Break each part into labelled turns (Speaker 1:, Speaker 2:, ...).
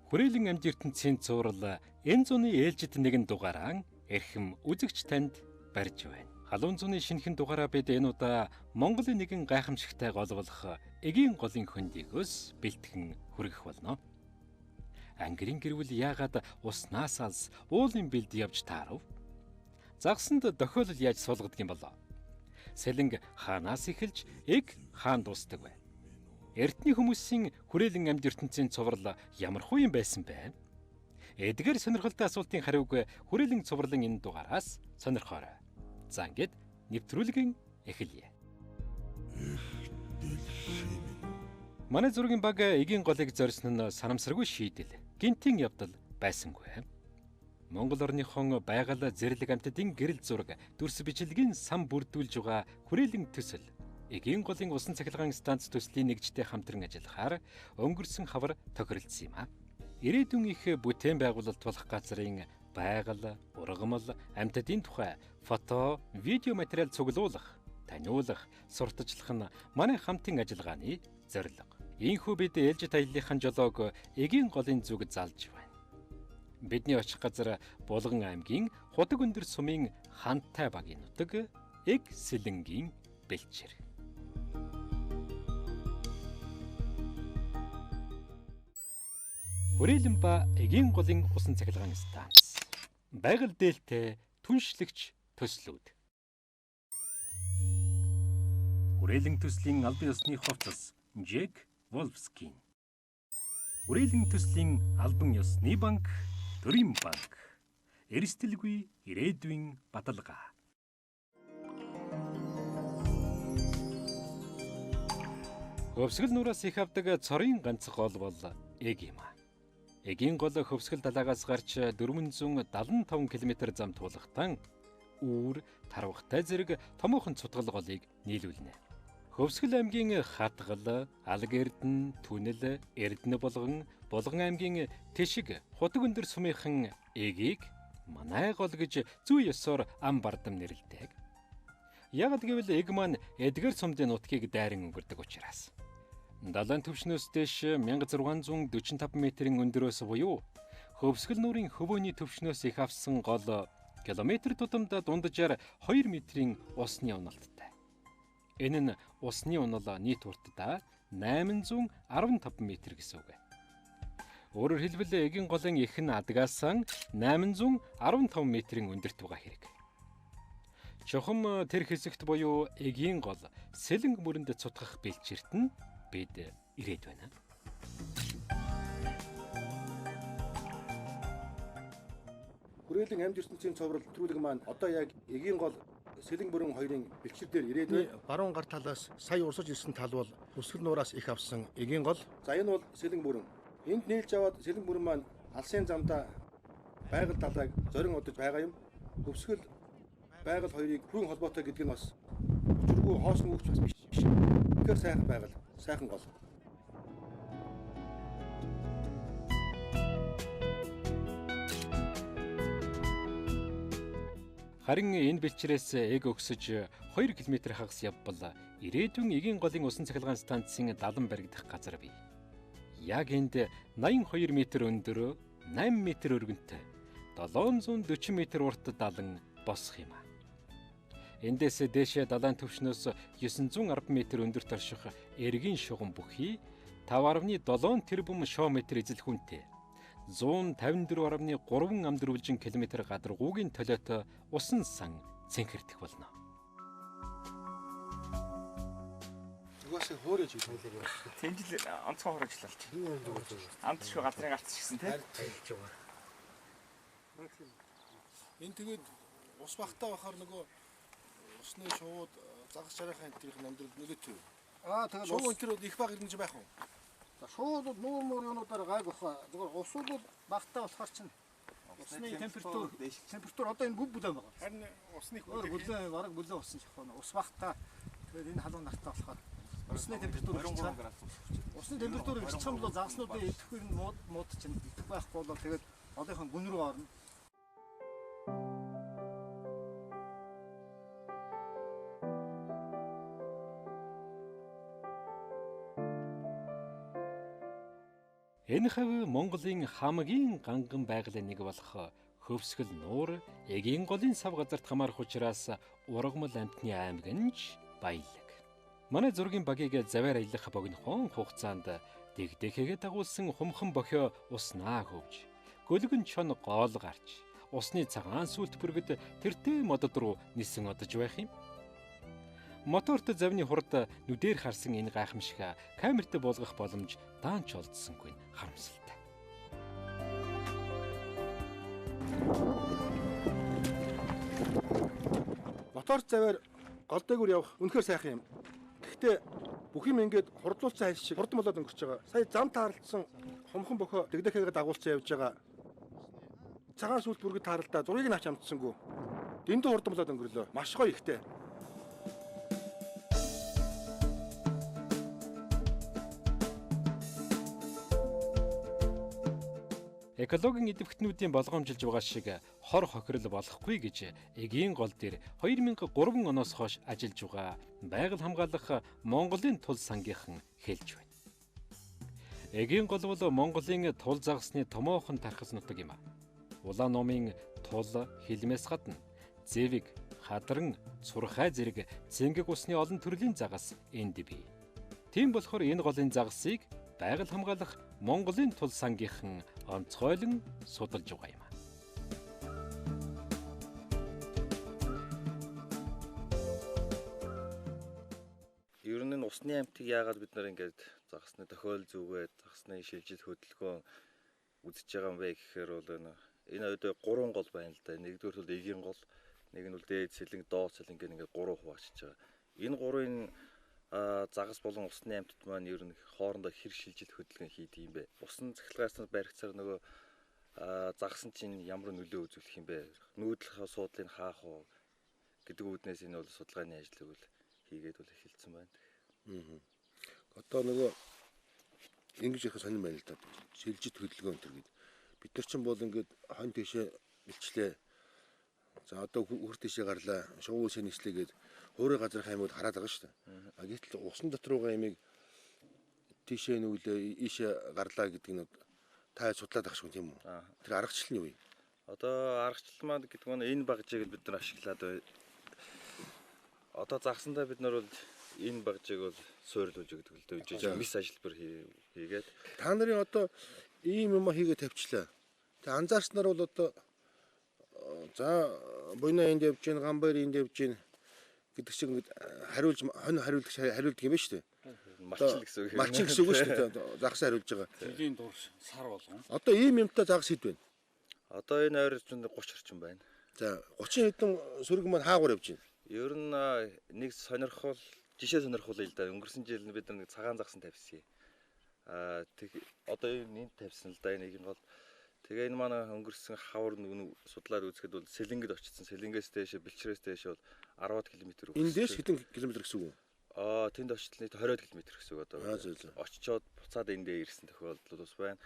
Speaker 1: Хүрээлэн амьд ертөнцийн цуврал энэ зуны ээлжид нэгэн дугаараа эрхэм үзэгч танд барьж байна. Халуун зуны шинэхэн дугаараа бид энэ удаа Монголын нэгэн гайхамшигтай гол болох эгийн голын хөндийгөөс бэлтгэн хүргэх болно. Ангирын гэрвэл яагаад уснаас алс уулын бэлд явж таарав? Загсанд дохиолол яаж суулгадаг юм болоо? Сэлэнг хаанаас эхэлж эг хаан дуустдаг вэ? Эртний хүмүүсийн хүрээлэн амьд ертөнцийн цуврал ямархуу юм байсан бэ? Эдгээр сонирхолтой асуултын хариуг хүрээлэн цувралын энэ дугаараас сонирхоорой. За ингээд нэвтрүүлгийн эхэлье. Манай зургийн баг эгийн голыг зорьсон нь санамсаргүй шийдэл, гинтийн явдал байсангүй. Монгол орныхон байгаль зэрлэг амьтдын гэрэл зураг, дүрс бичлэгийн сан бүрдүүлж байгаа хүрээлэн төсөл эгийн голын усан цахилгаан станц төслийн нэгжтэй хамтран ажиллахаар өнгөрсөн хавар тохиролцсон юм а. Ирээдүйн их бүтээн байгуулалт болох газрын байгаль, ургамал, амьтдын тухай фото, видео материал цуглуулах, таниулах, сурталчлах нь манай хамтын ажиллагааны зорилго. Ийхүү бид ээлжит аяллахын жолоог эгийн голын зүг залж байна. Бидний очих газар Булган аймгийн Худаг өндөр сумын Хантай багийн нутаг Эг Сэлэнгийн бэлчээр. Хүрээлэн ба эгийн голын усан цахилгаан станц. Байгаль дээлтэй түншлэгч төслүүд. Хүрээлэн төслийн албан ёсны хувцас Джек Волфскин. Хүрээлэн төслийн албан ёсны банк Төрийн банк. Эрсдэлгүй ирээдүйн баталгаа. Хөвсгөл нуураас их авдаг цорын ганц гол бол эг юм а. Эгийн гол хөвсгөл далаагаас гарч 475 км зам туулахтан үүр, тарвахтай зэрэг томоохон цутгал голыг нийлүүлнэ. Хөвсгөл аймгийн Хатгал, Алг Эрдэнэ, Түнэл, Эрдэнэ болгон, Булган аймгийн Тэшиг, Худаг өндөр сумынхан эгийг манай гол гэж зүй ёсоор ам бардам нэрлэдэг. Яг гэвэл эг маань эдгээр сумдын нутгийг дайран өнгөрдөг учраас. Далайн түвшнөөс дээш 1645 метрийн өндөрөөс буюу Хөвсгөл нуурын хөвөөний түвшнөөс их авсан гол километр тутамд дунджаар 2 метрийн усны уналттай. Энэ нь усны унал нийт уртдаа 815 метр гэсэн үг. Өөрөөр хэлбэл эгийн голын их нь адгаасан 815 метрийн өндөрт байгаа хэрэг. Чухам тэр хэсэгт буюу эгийн гол сэлэнг мөрөнд цутгах бэлчээрт нь бид ирээд байна.
Speaker 2: Хүрээлэн амьд ертөнцийн цуврал нэвтрүүлэг маань одоо яг эгийн гол сэлэнг мөрөн хоёрын бэлчээр дээр ирээд байна.
Speaker 3: Баруун гар талаас сая урсаж ирсэн тал бол Хөвсгөл нуураас их авсан эгийн гол.
Speaker 2: За энэ бол сэлэнг мөрөн. Энд нийлж аваад сэлэнг мөрөн маань алсын замдаа байгаль далайг зорин удаж байгаа юм. Хөвсгөл байгаль хоёрыг хүрэн холбоотой гэдэг нь бас учиргүй хоосон үгч бас биш. Тэгэхээр сайхан байгаль, сайхан гол.
Speaker 1: Харин энэ бэлчрээс эг өгсөж 2 км хагас явбал ирээдүйн эгийн голын усан цахилгаан станцын далан баригдах газар бий. Яг энд 82 метр өндөр, 8 метр өргөнтэй, 740 метр урт далан босох юм а. Эндээс дээшээ далайн түвшнөөс 910 метр өндөрт орших эргийн шугам бүхий 5.7 тэрбум шоо метр эзэлхүүнтэй 154.3 ам дөрвөлжин километр гадаргуугийн төлөөт усан сан цэнхэрдэх болно.
Speaker 2: Угаасаа хөөрөж хэлээ яваа.
Speaker 4: Тэнжил онцгой хуурай жил болж. Амт шүү газрын гарц шигсэн тий.
Speaker 2: Энэ тэгээд ус багтаа бахаар нөгөө усны шувууд загас чарайхаа энэ төрхийн амьдрал нөлөөтэй.
Speaker 5: Аа тэгэл
Speaker 2: шувуу энэ төр их баг ирнэ байх уу?
Speaker 5: Шууд нуур муур юунуудаар гайг баха. Зүгээр усууд бол багтаа болохоор чинь усны температур одоо энэ бүл бүлээн байгаа.
Speaker 2: Харин усны
Speaker 5: өөр бүлээн бараг бүлээн усан шахах байна. Ус багтаа тэгээд энэ халуун нартай болохоор усны температур 23 градус. Усны температур ихчих юм бол загаснуудын идэхгүй нь мууд чинь идэх байхгүй бол тэгээд одынхон гүн рүү орно.
Speaker 1: Энэ хав Монголын хамгийн ганган байгалийн нэг болох Хөвсгөл нуур эгийн голын сав газарт хамаарах учраас ургамал амьтны аймаг нь ч баялаг. Манай зургийн багийг заваар аялах богинохон хугацаанд дэгдэхэгээ дагуулсан хумхан бохио уснаа хөвж, гөлгөн чон гоол гарч, усны цагаан сүлт бүргэд тэртээ модод руу нисэн одож байх юм. Моторт завны хурд нүдээр харсан энэ гайхамшиг камерт буулгах боломж даанч олдсонгүй нь харамсалтай.
Speaker 2: Мотор заваар гол дээгүүр явах үнэхээр сайхан юм. Гэхдээ бүх юм ингээд хурдлуулсан хальс шиг хурдан болоод өнгөрч байгаа. Сая зам таарлцсан хумхан бохоо дэгдэхэгээ дагуулсан явж байгаа. Цагаан сүлт бүргэд таарлаа, зургийг нь авч амтсангүй. Дэндүү хурдан болоод өнгөрлөө. Маш гоё ихтэй.
Speaker 1: Экологийн идэвхтнүүдийн болгоомжилж байгаа шиг хор хохирол болохгүй гэж эгийн гол дээр 2003 оноос хойш ажиллаж байгаа байгаль хамгаалах Монголын тул сангийнхан хэлж байна. Эгийн гол бол Монголын тул загасны томоохон тархас нутаг юм. Улаан номын тул хилмээс гадна зэвэг, хадран, цурхай зэрэг цэнгэг усны олон төрлийн загас энд бий. Тийм болохоор энэ голын загасыг байгаль хамгаалах Монголын тул сангийнхан онцгойлон судалж байгаа юм.
Speaker 6: Ер нь усны амьтыг яагаад бид нар ингээд загасны тохиол зүгээд загасны шилжилт хөдөлгөөн үзэж байгаа юм бэ гэхээр бол энэ ойд гурван гол байна л да. Нэгдүгээр бол эгийн гол, нэг нь бол дээд сэлэнг, доод сэлэнг гэх ингээд гурван хуваачиж байгаа. Энэ гурвын загас болон усны амьтад маань ер нь хоорондоо хэр шилжилт хөдөлгөөн хийдэг юм бэ? Усан цахилгаан баригцаар нөгөө загас нь чинь ямар нөлөө үзүүлэх юм бэ? Нүүдлэх суудлыг хаах уу гэдэг үүднээс энэ бол судалгааны ажлыг бол хийгээд бол эхэлсэн байна.
Speaker 2: Одоо нөгөө ингэж ярих сонирн байна л да. Шилжилт хөдөлгөөн энэ төр гээд бид нар чинь бол ингээд хонь тийшээ бэлчлээ. За одоо хөр тийшээ гарлаа. Шувуу шин нислээ гээд хуурай газрын аймагуд хараад байгаа шүү дээ. А гэтэл усан дотор байгаа ямиг тийшээ нүглээ ийшээ гарлаа гэдэг нь та судлаад ах шиг тийм үү? Тэр аргачлал нь юу юм?
Speaker 6: Одоо аргачлал маань гэдэг нь энэ багжийг бид нар ашиглаад бай. Одоо загсандаа бид нар бол энэ багжийг бол суйрлуулж өгдөг л дээ. Жижиг мис ажилбар хийгээд
Speaker 2: та нарын одоо ийм юм хийгээ тавьчлаа. Тэг анзаарснаар бол одоо за буйна энд явж гин, гамбайр энд явж гин гэдэг шиг ингээд хариулж хонь хариулдаг хариулдаг юм байна шүү дээ.
Speaker 6: Малчин гэсэн үг.
Speaker 2: Малчин гэсэн үг шүү дээ. Загас хариулж байгаа.
Speaker 7: Жилийн турш сар болгон.
Speaker 2: Одоо ийм юмтай загас хэд байна?
Speaker 6: Одоо энэ ойр зүүн 30 орчим байна.
Speaker 2: За 30 хэдэн сөрөг маань хаагур явж байна.
Speaker 6: Ер нь нэг сонирхол жишээ сонирхол л да. Өнгөрсөн жил бид нар нэг цагаан загсан тавьсан. Аа тэг одоо энэ тавьсан л да энийг гол. Тэгээ энэ манай өнгөрсөн хавар нүг судлаад үзэхэд бол Сэлэнгэд очсон. Сэлэнгээс дээш Бэлчрээс дээш бол 10 км өгсөн.
Speaker 2: Энэ дээш хэдэн километр гэсэн үг үү?
Speaker 6: Аа тэнд очтол нийт 20 км гэсэн үг одоо. Очичоод буцаад эндээ ирсэн тохиолдол бас байна.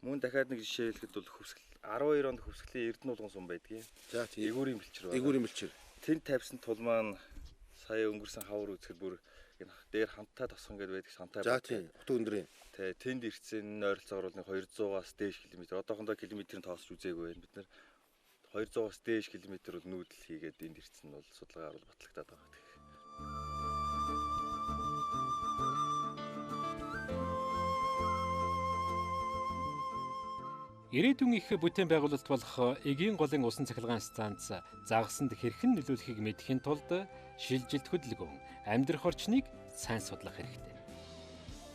Speaker 6: Мөн дахиад нэг жишээ хэлэхэд бол Хөвсгөл 12 онд Хөвсгөлийн Эрдэнэ уулган сум байдгийн.
Speaker 2: За тийм.
Speaker 6: Эгүүрийн бэлчээр байна.
Speaker 2: Эгүүрийн бэлчээр.
Speaker 6: Тэнд тавьсан тул маань сая өнгөрсөн хавар үзэхэд бүр энэ дээр хамтаа тосхон гэдээ байдаг самтай.
Speaker 2: За тийм. Утга өндрийн.
Speaker 6: Тэ тэнд ирсэн энэ ойролцоогоор бол 200-аас дээш километр. Одоохондоо километрийн тооцож үзээгүй байна. Бид нар 200-аас дээш километр бол нүүдэл хийгээд энд ирсэн нь бол судалгаагаар бол батлагдаад байгаа гэх.
Speaker 1: Ирээдүйн их бүтээн байгуулалт болох эгийн голын усан цахилгаан станц загасанд хэрхэн нөлөөлөхийг мэдэхийн тулд шилжилт хөдөлгөөн, амьдрах орчныг сайн судлах хэрэгтэй.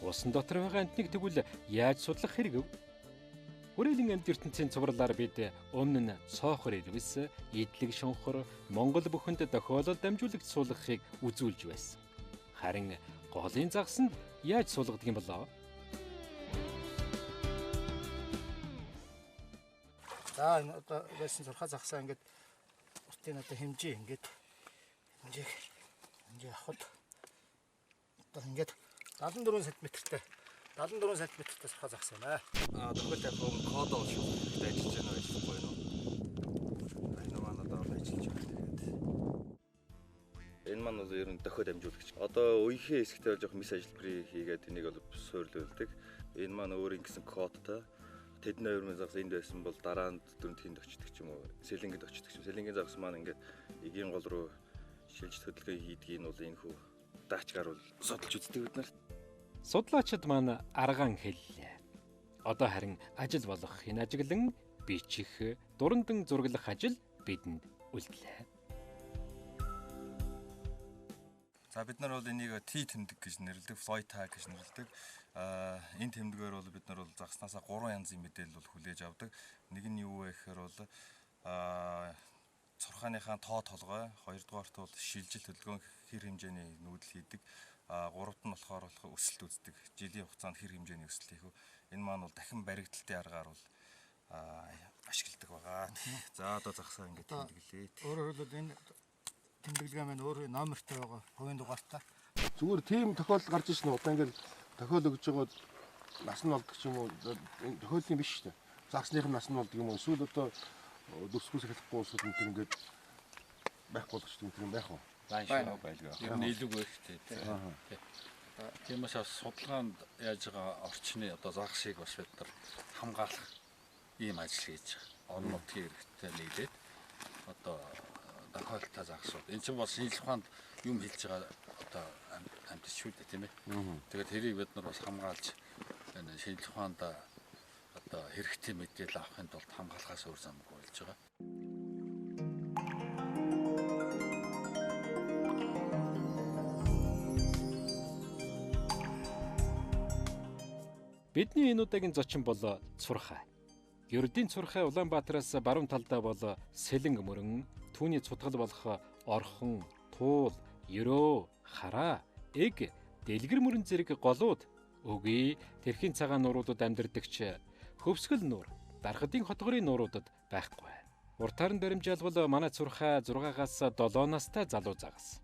Speaker 1: Усан дотор байгаа амьтныг тэгвэл яаж судлах хэрэгв? Хүрээлэн амьд ертөнцийн цувралаар бид өмнө нь цоохор ирвэс, идлэг шонхор, Монгол бүхэнд тохиолдол дамжуулагч суулгахыг үзүүлж байсан. Харин голын загасанд яаж суулгадаг юм болоо?
Speaker 5: За энэ одоо байсан зурхаа загсаа ингээд уртын одоо хэмжээ ингээд хэмжээ авахд одоо ингээд 74 см-тэй 74 см-тэй зурхаа загас байна.
Speaker 6: Аа тохиол тавих өмнө код бол шүү дээ ажиллаж байна уу ажиллахгүй юу? Энэ маань одоо ажиллаж байна тэгээд. Энэ маань бол ер нь дохио дамжуулагч. Одоо үеийнхээ хэсэгтээ бол жоох мис ажилбарыг хийгээд энийг бол суйрлуулдаг. Энэ маань өөр ингэсэн кодтой. Тэдний 2000 загас энд байсан бол дараа нь дөрөв тэнд очдөг ч юм уу. Сэлэнгэд очдөг ч юм. Сэлэнгийн загас маань ингээд эгийн гол руу шилжих хөдөлгөөн хийдгийг нь бол энэ хүү даачгаар бол судалж үздэг бид нар.
Speaker 1: Судлаачид маань аргаан хэллээ. Одоо харин ажил болох энэ ажиглан бичих, дурандан зураглах ажил бидэнд үлдлээ.
Speaker 6: За бид нар бол энийг T тэмдэг гэж нэрлэдэг, Floyd tag гэж нэрлэдэг. Энэ тэмдгээр бол бид нар бол загснаасаа 3 янзын мэдээлэл бол хүлээж авдаг. Нэг нь юу вэ гэхээр бол цурхааныхаа тоо толгой, хоёрдугаарт бол шилжил хөдөлгөөн хэр хэмжээний нүүдэл хийдэг. Гуравт нь болохоор өсөлт үздэг. Жилийн хугацаанд хэр хэмжээний өсөлт хийх вэ? Энэ маань бол дахин баригдалтын аргаар бол ашигладаг байгаа. За одоо загсаа ингээд тэмдэглээ.
Speaker 5: Өөрөөр хэлбэл энэ тэмдэглэгээ маань өөрөө номертой байгаа, хувийн дугаартай.
Speaker 2: Зүгээр тийм тохиолдол гарч ирсэн нь одоо ингээд тохиол өгж байгаа нас нь болдог ч юм уу, тохиолын биш шүү дээ. Загсных нь нас нь болдог юм уу? Эсвэл одоо дүрсгүүс эхлэхгүй улсууд энэ төр ингээд байхгүй болгочтой юм тэр юм байх уу?
Speaker 7: Байна шүү, байлгүй. Ер нь илүү ихтэй тийм. Тиймээс бас судалгаанд яаж байгаа орчны одоо загсыг бас бид нар хамгаалах ийм ажил хийж байгаа. Орон нутгийн иргэдтэй нийлээд одоо тохиолдолтой загсууд. Энэ чинь бол шинжлэх ухаанд юм хэлж байгаа одоо амьтч шүү дээ, тийм ээ. Тэгээд тэрийг бид нар бас хамгаалж энэ шинжлэх ухаанд одоо хэрэгтэй мэдээлэл авахын тулд хамгаалахаас өөр замгүй болж байгаа.
Speaker 1: Бидний энэ удаагийн зочин бол Цурхай. Ердийн Цурхай Улаанбаатараас баруун талдаа бол Сэлэнг мөрөн, түүний цутгал болох Орхон, Туул, Ерөө, Хараа, Эг, Дэлгэр мөрөн зэрэг голууд Өгүй, Тэрхийн цагаан нууруудад амьдэрдэгч Хөвсгөл нуур, Дархадын хотгорын нууруудад байхгүй. Уртаар нь баримжаалбал манай Цурхай 6-аас 7 настай залуу загас.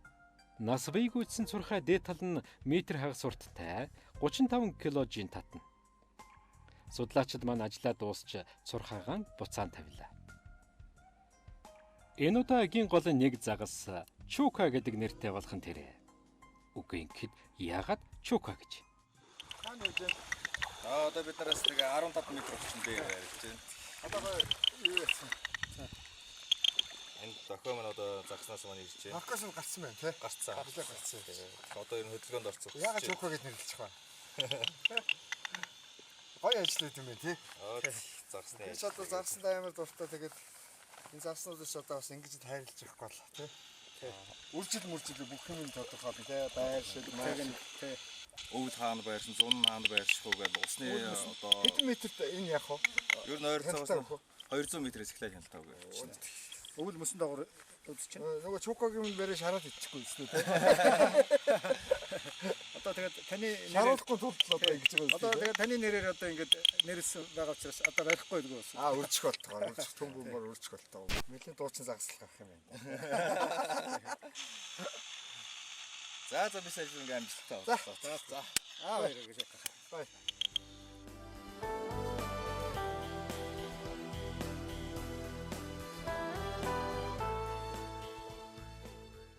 Speaker 1: Нас бий гүйцсэн Цурхай дээд тал нь метр хагас урттай 35 кг жин татна. Судлаачид маань ажлаа дуусч Цурхайгаан буцаан тавилаа. Энэ удаа эгийн гол нэг загас Чука гэдэг нэртэй болох нь тэрэ. Үгүй ингэхэд яагаад Чука гэж?
Speaker 6: Хаана үгүй? Одоо бид нараас нэг 15 м орчим дээр барьж байна.
Speaker 5: Одоо юу яасан?
Speaker 6: Энэ дохио маань одоо загснаас маань ирж байна.
Speaker 5: Дохиос нь гарцсан байна тий?
Speaker 6: Гарцсан.
Speaker 5: Гарцсан.
Speaker 6: Одоо энэ хөдөлгөөнд орсон.
Speaker 5: Яагаад Чука гэж нэрлэж байгаа вэ? Гоё ажил байт юм байна тий?
Speaker 6: Загсны.
Speaker 5: Би ч одоо загсанд амар дуртай, тэгээд энэ загснуудыг ч одоо бас ингэж хайрлаж явахгүй бол тий. Үржил мөржил бүх юм тодорхой тий, байршил, маяг тий.
Speaker 6: Өвд хаана байршин, зун хаана байрших уу гэдэг усны одоо
Speaker 5: хэдэн метрт энэ яах вэ?
Speaker 6: Ер нь ойролцоогоос 200 метрээс эхлээд хяналтаа үгүй.
Speaker 5: Өвөл мөсөн доогоор үзэж чинь. Нөгөө Чукагийн юм барай шараад идчихгүй үстэй тий. Одоо тэгээд таны шаруулахгүй тулд одоо ингэж байгаа. Одоо тэгээд таны нэрээр одоо ингэж нэрсэн байгаа учраас одоо барихгүй гэдэг үү? Аа, үржих болтгоо. Үржих түн бөмбөр үржих болтгоо. Мэлийн дуучин загсал гарах юм байна.
Speaker 6: За за би ажил ингээ амжилттай боллоо.
Speaker 5: За за. Аа баяр гэж. Бай.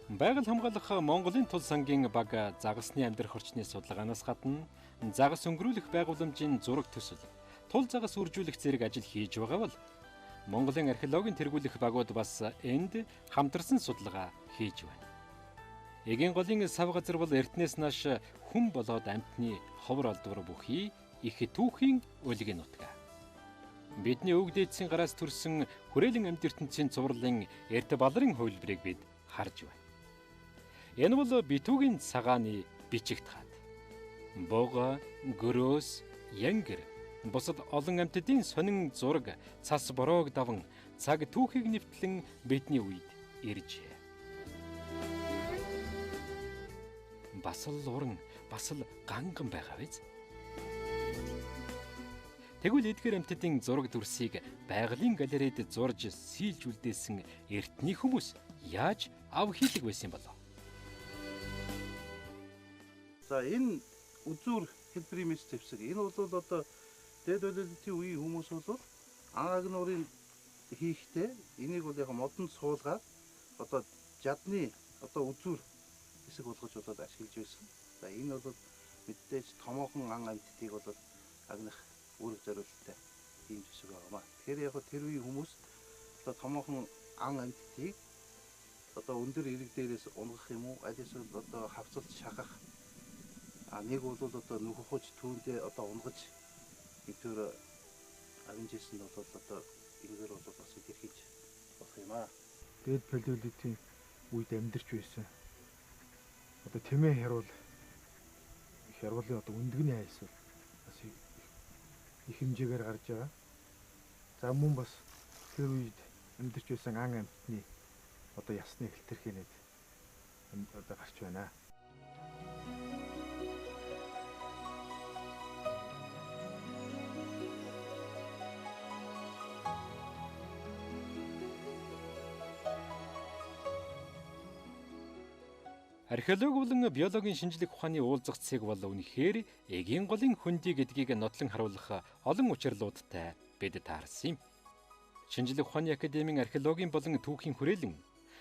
Speaker 1: Байгаль хамгаалах Монголын тул сангийн баг загасны амьдрах орчны судалгаанаас гадна загас өнгөрүүлэх байгууламжийн зураг төсөл, тул загас үржүүлэх зэрэг ажил хийж байгаа бол Монголын археологийн тэргүүлэх багууд бас энд хамтарсан судалгаа хийж байна. Эгийн голын сав газар бол эртнээс нааш хүн болоод амьтны ховор олдвор бүхий их түүхийн өлгийн нутгаа. Бидний өвөг дээдсийн гараас төрсэн хүрээлэн амьд ертөнцийн цувралын эрт балрын хувилбарыг бид харж байна. Энэ бол битүүгийн цагааны бичигт хад. Бога, гөрөөс, янгэр бусад олон амьтдын сонин зураг, цас бороог даван цаг түүхийг нэвтлэн бидний үед иржээ. Бас л уран, бас л ганган байгаа биз? Тэгвэл эдгээр амьтдын зураг дүрсийг байгалийн галерейд зурж сийлж үлдээсэн эртний хүмүүс яаж ав хийдэг байсан болов?
Speaker 8: За энэ үзүүр хэлбэрийн мэс зэвсэг. Энэ бол одоо дээд палеолитын үеийн хүмүүс бол ан агнуурын хийхдээ энийг бол яг модонд суулгаад одоо жадны одоо үзүүр хэсэг болгож болоод ашиглаж байсан. За энэ бол мэдээж томоохон ан амьтдыг бол агнах үүрэг зориулттай ийм зэвсэг байгаамаа. Тэгэхээр яг тэр үеийн хүмүүс одоо томоохон ан амьтдыг одоо өндөр эрэг дээрээс унгах юм уу, аль эсвэл одоо хавцалж шахах, нэг бол одоо нөхөхөж түүндээ одоо унгаж эдгээр агнжсэн нь бол одоо энэгээр бол бас илэрхийлж болох юм аа.
Speaker 9: Дээд палеолитийн үед амьдарч байсан. Одоо тэмээ хяруул хяруулын одоо өндгөний айс бол бас их хэмжээгээр гарч байгаа. За мөн бас тэр үед амьдарч байсан ан амьтны одоо ясны хэлтэрхийнэд одоо гарч байна.
Speaker 1: Археологи болон биологийн шинжлэх ухааны уулзах цэг бол үнэхээр эгийн голын хөндий гэдгийг нотлон харуулах олон учирлуудтай бид таарсан юм. Шинжлэх ухааны академийн археологийн болон түүхийн хүрээлэн,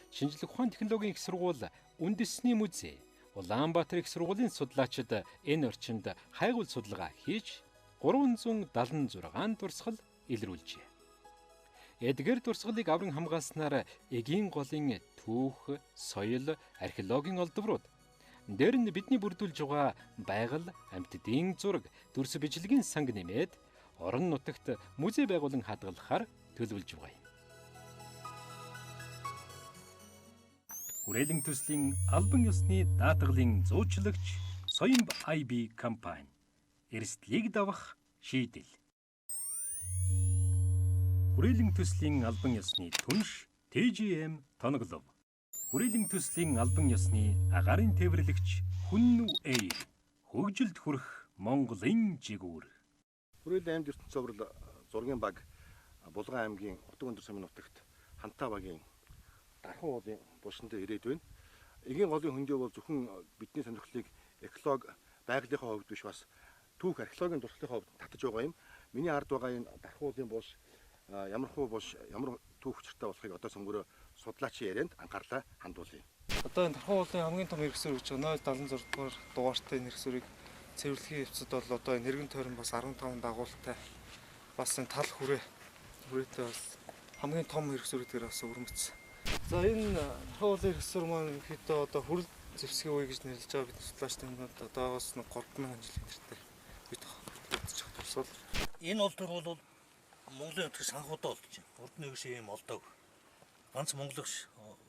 Speaker 1: шинжлэх ухааны технологийн их сургууль, үндэсний музей, Улаанбаатар их сургуулийн судлаачид энэ орчинд хайгуул судалгаа хийж 376 дурсгал илрүүлжээ. Эдгээр дурсгалыг авран хамгаалснаар эгийн голын түүх, соёл, археологийн олдврууд дээр нь бидний бүрдүүлж байгаа байгаль, амьтдын зураг, дүрс бичлэгийн санг нэмээд орон нутагт музей байгуулан хадгалахаар төлөвлөж байгаа юм. Хүрээлэн төслийн албан ёсны даатгалын зуучлагч Соёмб IB компани. Эрсдлийг давах шийдэл. Хүрээлэн төслийн албан ёсны түнш TGM тоноглов. Хүрээлэн төслийн албан ёсны агаарын тээвэрлэгч Хүннү Air. Хөгжилд хүрэх Монголын жигүүр.
Speaker 2: Хүрээлэн аймаг ертөнц цоврал зургийн баг Булган аймгийн Утаг өндөр сумын нутагт Хантаа багийн Дархан уулын булшин дээр ирээд байна. Эгийн голын хөндөө бол зөвхөн бидний сонирхлыг эколог байгалийнхаа хувьд биш бас түүх археологийн туршлагын хувьд татаж байгаа юм. Миний ард байгаа энэ Дархан уулын булш ямар хуу булш ямар түүх учиртай болохыг одоо цөмгөрөө судлаачийн ярианд анхаарлаа хандуулъя.
Speaker 10: Одоо энэ Дархан уулын хамгийн том хэрэгсүр гэж байгаа 076 дугаар дугаартай энэ хэрэгсүрийг цэвэрлэхийн явцад бол одоо энэ хэргэн тойрон бас 15 дагуултай бас энэ тал хүрээтэй бас хамгийн том хэрэгсүр гэдгээр бас өрмөцсөн. За энэ Дархан уулын хэрэгсүр маань ерөнхийдөө одоо хүрэл зэвсгийн үе гэж нэрлэж байгаа бид судлаачдын хувьд одоогоос 3000 жилийн тэртээ бид хөтлөгдөж байгаа тусгал.
Speaker 11: Энэ олдвор бол Монголын нутгийн санхудаа олдож байна. Урд нь ерөөсөө ийм олдог. Ганц Монголч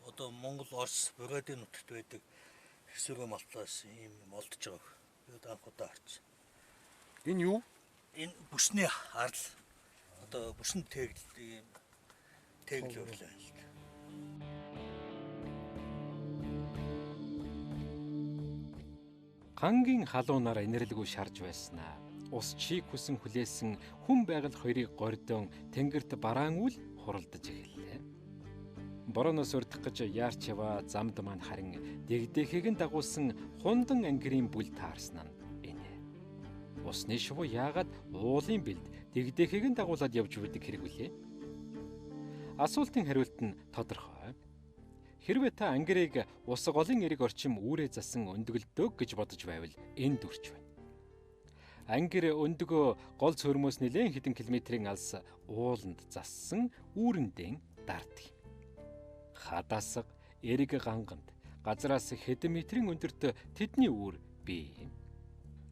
Speaker 11: одоо Монгол, Орос, Бурятын нутагт байдаг хэсвэрээ малтаас ийм юм олдож байгааг. Би анх удаа харж.
Speaker 2: Энэ юу?
Speaker 11: Энэ бүсний ардл. Одоо бүсэн тээгэл ийм тээгэл өрлөө л да.
Speaker 1: Хангийн халуунаар инэрлгүй шарж байснаа. Ус чийг хүсэн хүлээсэн хүн байгаль хоёрыг гордон тэнгэрт бараан үл хуралдаж эхэллээ. Борооноос өрдөх гэж яарч яваа замд маань харин дэгдэхийг нь дагуулсан хундан ангирын бүл таарсан нь энэ. Усны шувуу яагаад уулын бэлд дэгдэхийг нь дагуулад явж байдаг хэрэг вүлээ? Асуултын хариулт нь тодорхой. Хэрвээ та ангирыг ус голын эрэг орчим үүрээ засан өндгөлдөг гэж бодож байвал энд дүрч байна. Ангир өндгөө гол цөрмөөс нэлээн хэдэн километрийн алс ууланд зассан үүрэндээ дарддаг. Хадасга, эрэг ганганд газраас хэдэн метрийн өндөрт тэдний үүр бий.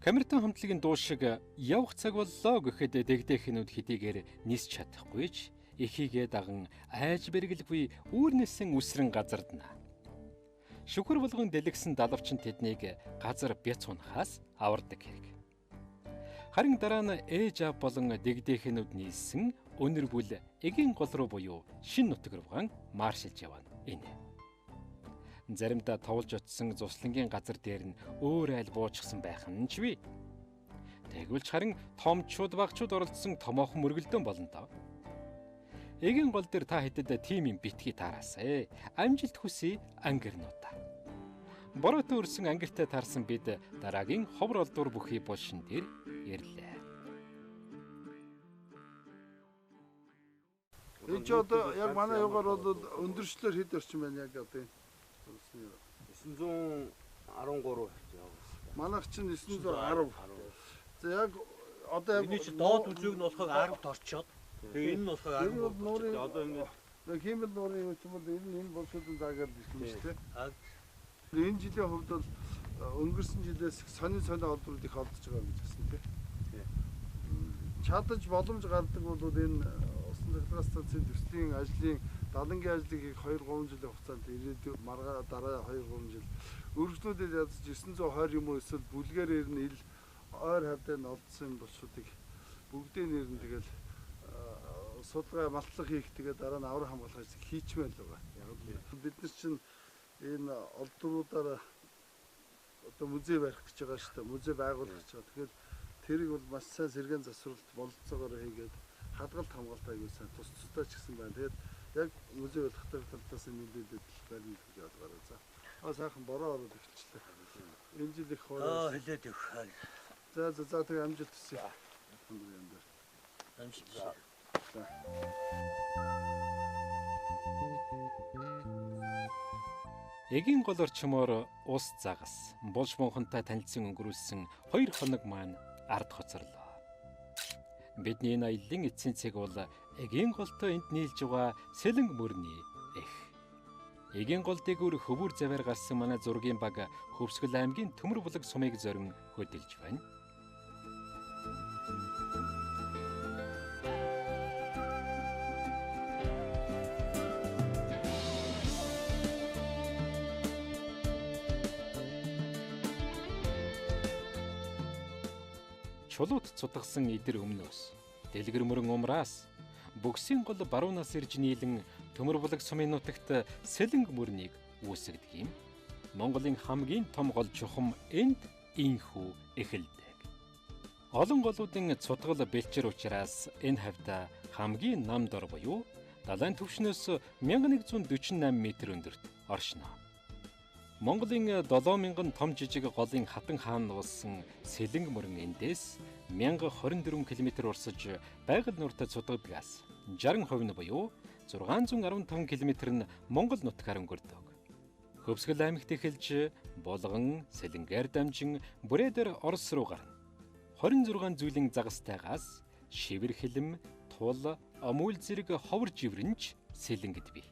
Speaker 1: Камертон хамтлагийн дуу шиг явах цаг боллоо гэхэд дэгдэхнүүд хэдийгээр нисч чадахгүй ч эхийгээ даган айж бэргэлгүй үүрнээсэн үсрэн газардна. Шүхэр болгон дэлгсэн далавчин тэднийг газар бяц унахаас авардаг хэрэг. Харин дараа нь ээж аав болон дэгдэхнүүд нийлсэн өнөр бүл эгийн гол руу буюу шин нутаг руугаан маршилж явна энэ. Заримдаа товлж очсон зуслангийн газар дээр нь өөр айл буучсан байх нь ч вэ. Тэгвэл ч харин томчууд багчууд оролцсон томоохон мөргөлдөөн болно доо. Эгийн гол дээр та хэдэд тим юм битгий таараасай. Амжилт хүсье ангирнуудаа. Бороотой өрсөн ангиртай таарсан бид дараагийн ховор олдвор бүхий булшин дээр ирлээ.
Speaker 12: Энэ ч одоо яг манай югаар бол өндөрчлөөр хэд орчим байна яг одоо энэ
Speaker 2: 900
Speaker 12: 13
Speaker 13: Манайх чинь 910. За яг одоо яг
Speaker 11: Миний чинь доод үзүүг нь болохоор 10-т орчоод тэгээ энэ нь болохоор
Speaker 13: 10. Нуурын
Speaker 12: Одоо ингээд
Speaker 13: хиймэл нуурын юм чинь бол энэ булшуудын заагаар ирсэн юм шүү дээ. Энэ жилийн хувьд бол өнгөрсөн жилээс их сонин сонин олдрууд их олдож байгаа гэж хэлсэн тийм. Чадаж боломж гардаг бол энэ усан цахилгаан станцын төслийн ажлын далангийн ажлыг хийх 2-3 жилийн хугацаанд ирээдүй маргаа дараа 2-3 жил өргөжлүүлээд ядаж 920 юм уу эсвэл бүлгээр ирнэ ил ойр хавьдаа нь олдсон булшуудыг бүгдээ нэр нь тэгэл судалгаа малтлах хийх тэгээ дараа нь аврах хамгаалах ажил хийчмээр л байгаа. Яг л бид нар чинь энэ олдруудаараа одоо музей барих гэж байгаа шүү дээ. Музей байгуулах гэж байгаа. Тэгэхээр тэрийг бол маш сайн сэргээн засварлалт бололцоогоор хийгээд хадгалт хамгаалт аягүй сайн тус тустай ч гэсэн байна. Тэгээд яг музей болохтой талаас нь нэлээд барина гэж ойлгоорой. За. Аа сайхан бороо ороод эхэлчихлээ. Энэ жил их хороо.
Speaker 11: Аа хэлээд өгөх.
Speaker 13: За за за тэгээ амжилт хүсье. Юм дээр.
Speaker 11: Амжилт.
Speaker 13: За.
Speaker 1: Эгийн гол орчмоор ус загас, булш мунхантай танилцсан өнгөрүүлсэн 2 хоног маань ард хоцорлоо. Бидний энэ аяллаа эцсийн цаг бол эгийн голтой энд нийлж байгаа сэлэнг мөрний эх. Эгийн гол дээгүүр хөвүр заваар гарсан манай зургийн баг Хөвсгөл аймгийн Төмөр булаг сумыг зорин хөдөлж байна. Чулуут цутгасан идэр өмнөөс дэлгэр мөрөн умраас бөгсийн гол баруунаас ирж нийлэн Төмөр булаг сумын нутагт сэлэнг мөрнийг үүсгэдэг юм. Монголын хамгийн том гол чухам энд инхүү эхэлдэг. Олон голуудын цутгал бэлчээр учраас энэ хавьд хамгийн нам дор буюу далайн түвшнөөс 1148 м өндөрт оршино. Монголын 7000 том жижиг голын хатан хаан болсон сэлэнг мөрөн эндээс 1024 км урсаж байгаль нууртай цутгадгаас 60% нь буюу 615 км нь Монгол нутгаар өнгөрдөг. Хөвсгөл аймагт эхэлж Булган, Сэлэнгээр дамжин Бүрээдэр Орос руу гарна. 26 зүйлийн загастайгаас шивэр хилэм, тул, омүл зэрэг ховор живрэнч сэлэнгэд бий.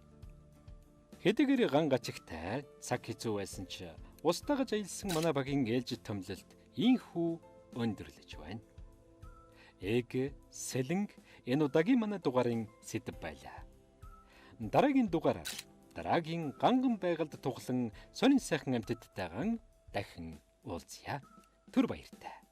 Speaker 1: Хэдийгээр ган гачигтай цаг хэцүү байсан ч устдагж аялсан манай багийн ээлжид томилолт инхүү өндөрлөж байна. Эг, сэлэнг энэ удаагийн манай дугаарын сэдэв байлаа. Дараагийн дугаараар дараагийн ганган байгальд тухлан сонин сайхан амьтадтайгаан дахин уулзъя. Түр баяртай.